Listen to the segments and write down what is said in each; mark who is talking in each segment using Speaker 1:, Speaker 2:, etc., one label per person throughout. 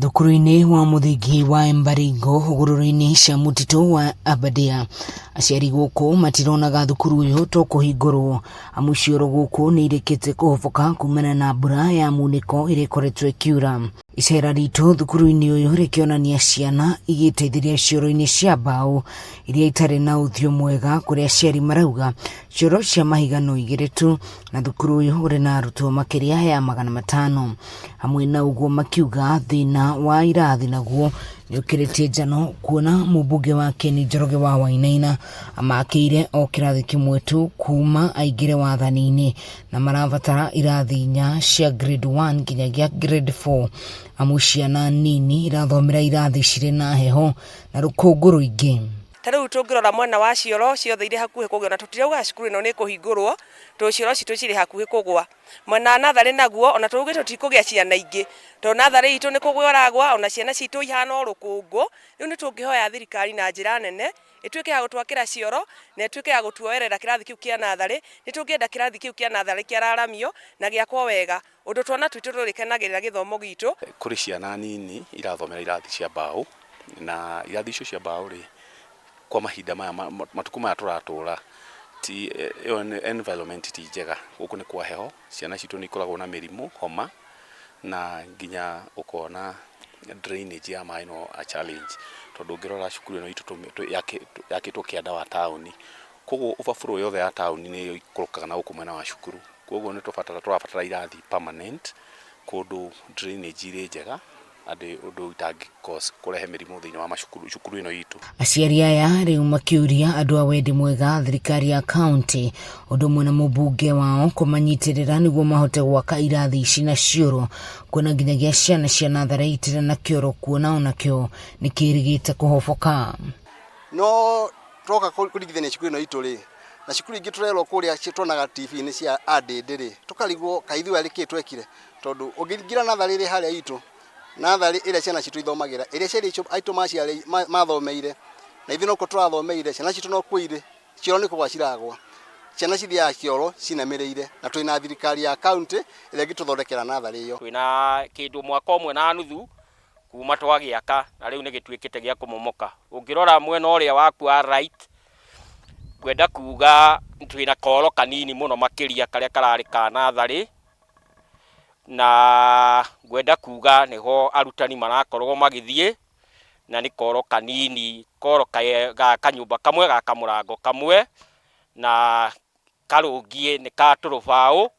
Speaker 1: Thukuru-inĩ wa mũthingi wa Embaringo hũgũrũrũ-inĩ cia mũtitũ wa Aberdare, aciari gũkũ matironaga thukuru ũyũ to kũhingũrwo amu cioro gũkũ nĩ irĩkĩte kũhoboka kumana na mbura ya munĩko ĩrĩa ĩkoretwo ĩkiura. Icera ritũ thukuru-inĩ ũyũ rĩkĩonania ciana igĩteithĩria cioro-inĩ cia mbaũ iria itarĩ na ũthiũ mwega kũrĩa aciari marauga cioro cia mahiga no igĩrĩ tu na thukuru ũyũ ũrĩ na arutwo makĩria ya 500. Hamwe na ũguo makiuga thĩna wa irathi naguo nĩ ũkĩrĩtie njano kuona mũmbunge wa Ken Njoroge wa Wainaina amakĩire o kĩrathi kĩmwe tu kuma aingĩre wathani-inĩ na marabatara irathi inya cia grade 1 nginyagia grade 4 amu ciana nini irathomera irathi cirĩ na heho na rũkũngũ rũingĩ.
Speaker 2: Ta rĩu tũngĩrora mwena wa cioro ciothe irĩ hakuhĩ kũgĩa na tũtirauga cukuru ĩno nĩ ĩkũhingũrwo tondũ cioro citũ cirĩ hakuhĩ kũgwa. Mwena wa natharĩ naguo, ona tũugĩte tũtikũgĩa ciana ingĩ, tondũ natharĩ itũ nĩ kũgwa ĩragwa, ona ciana citũ ihana o rũkũngũ. Rĩu nĩ tũngĩhoya thirikari na njĩra nene, ĩtuĩke ya gũtwakĩra cioro, na ĩtuĩke ya gũtuoerera kĩrathi kĩu kĩa natharĩ. Nĩ tũngĩenda kĩrathi kĩu kĩa natharĩ kĩararamio, na gĩakwo wega, ũndũ twana twitũ tũrĩkenagĩrĩra gĩthomo gitũ.
Speaker 3: Kũrĩ ciana nini irathomera irathi cia mbaũ, na irathi icio cia mbaũ rĩ, kwa mahinda maya matukũ maya tũratũra ti ĩyo environment ti njega, gũkũ nĩ kwa heho, ciana citũ nĩ ikoragwo na mĩrimũ, homa na nginya ũkona drainage ya maĩ no a challenge, tondũ ũngĩrora cukuru ĩno itũ yakĩtwo kĩanda wa taũni, koguo overflow yothe ya taũni nĩ ĩikũrũkaga na gũkũ mwena wa cukuru, koguo nĩ tũrabatara irathi permanent kũndũ drainage irĩ njega. Andĩ ũndũ itangĩ cause kũrehe mĩrimũ thĩinĩ wa macukuru cukuru ĩno itũ.
Speaker 1: Aciari aya rĩu makĩũria andũ a wendi mwega thirikari ya kaunti ũndũ ũmwe na mũmbunge wao kũmanyitĩrĩra nĩguo mahote gwaka irathi ici na cioro kuona nginyagia ciana cia natharĩ itirĩ na kĩoro kuona onakĩo nĩ kĩrĩgĩte kũhoboka.
Speaker 4: No twoka kũringithania cukuru ĩno itũ rĩ na cukuru ingĩ tũrerwo kũrĩa tuonaga TV-inĩ cia andĩndĩ rĩ tũkarigwo kaĩ ithuĩ arĩ kĩ twekire tondũ ũngĩingĩra natharĩ ĩrĩ harĩa itũ natharĩ ĩrĩa ciana citũ ithomagĩra ĩrĩa aciari aitũ mathomeire na ithuĩ nokuo tũrathomeire ciana citũ nokuo irĩ cioro nĩ kũgwa ciragwa ciana cithiaga cioro cinamĩrĩire na twĩna thirikari ya kaunti ĩrĩa ĩngĩtũthondekera natharĩ ĩyo.
Speaker 5: Twĩna kĩndũ mwaka ũmwe na nuthu kuma twagĩaka na rĩu nĩ gĩtuĩkĩte gĩa kũmomoka. Ũngĩrora mwena ũrĩa waku wa right, ngwenda kuga twĩna koro kanini mũno makĩria karĩa kararĩ ka natharĩ, na ngwenda kuga nĩho arutani marakorwo magĩthiĩ, na nĩ koro kanini, koro ga kanyũmba kamwe ga kamũrango kamwe, na karũngiĩ nĩ ka tũrũbaũ,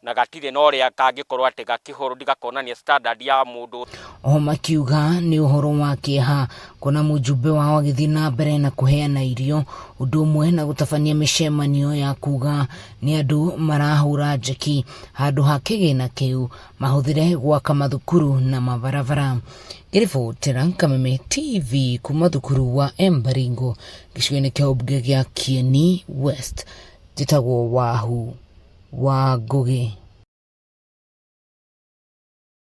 Speaker 5: na gatirĩ na ũrĩa kangĩkorwo atĩ gakĩhold gakonania standard ya mũndũ.
Speaker 1: Oho makiuga nĩ ũhoro wa kĩeha kuona mũjumbe wao agĩthiĩ na mbere na kũheana irio ũndũ ũmwe na gũtabania mĩcemanio ya kuga nĩ andũ marahũra njeki handũ ha kĩgĩna kĩu mahũthĩre gwaka mathukuru na mabarabara. Ngĩribotera Kameme TV kuma thukuru wa Embaringo gĩcigo-inĩ kĩa ũmbunge gĩa Kieni West, njĩtagwo Wahu wa Ngũgĩ.